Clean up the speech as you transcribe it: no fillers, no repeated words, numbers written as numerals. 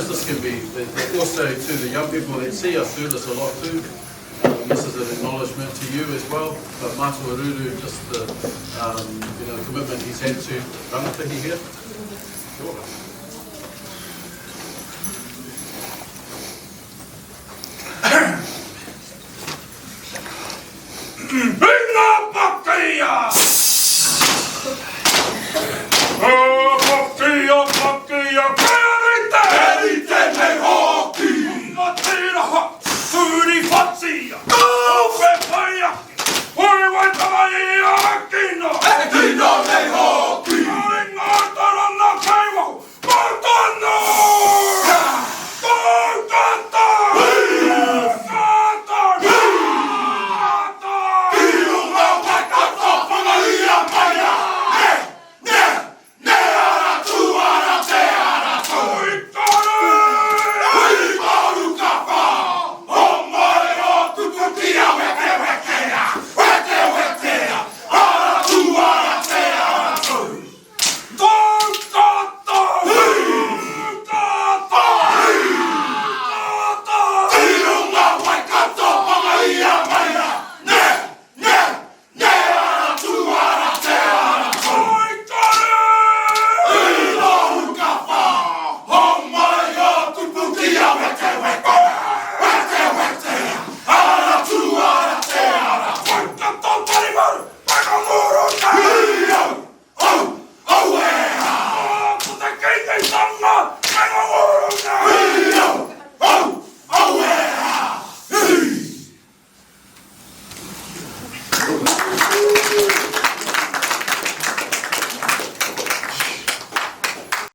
suppose this can be also to the young people that see us do this a lot too. Um, this is an acknowledgement to you as well, but Matua Ruru, just the, um, you know, the commitment he's had to rangatahi here. Kia ora. Inga pakia! Pakia, pakia, kia rite! Kia rite nei hoki! Nga tiraha, turi whatia! Kauwhe pai ake! Hoi wai tama i a kino! E kino nei hoki! Ka ringa tarana kei waho, Matana! Tautata! Tata! Tata! Ki runga Waikato whangaia mai a! Ne! Ne! Ne ara tu ara te ara tu! Hui toru! Hui toru ka wha! Homai o tupukia wetewetea! Wetewetea! Ara tu ara te ara tu! Tautata! Tautata! Tautata! Ki runga Waikato whangaia mai ra! Ne! Ne! Ne ara tu ara te ara tu! Hui toru! Hui toru ka wha! Homai o tupukia wetewetea! Wetewetea! Ara tu ara te ara tu! Waikato Parimaru! Whakanguru te! Au! Au e! Ko te Kīngitanga!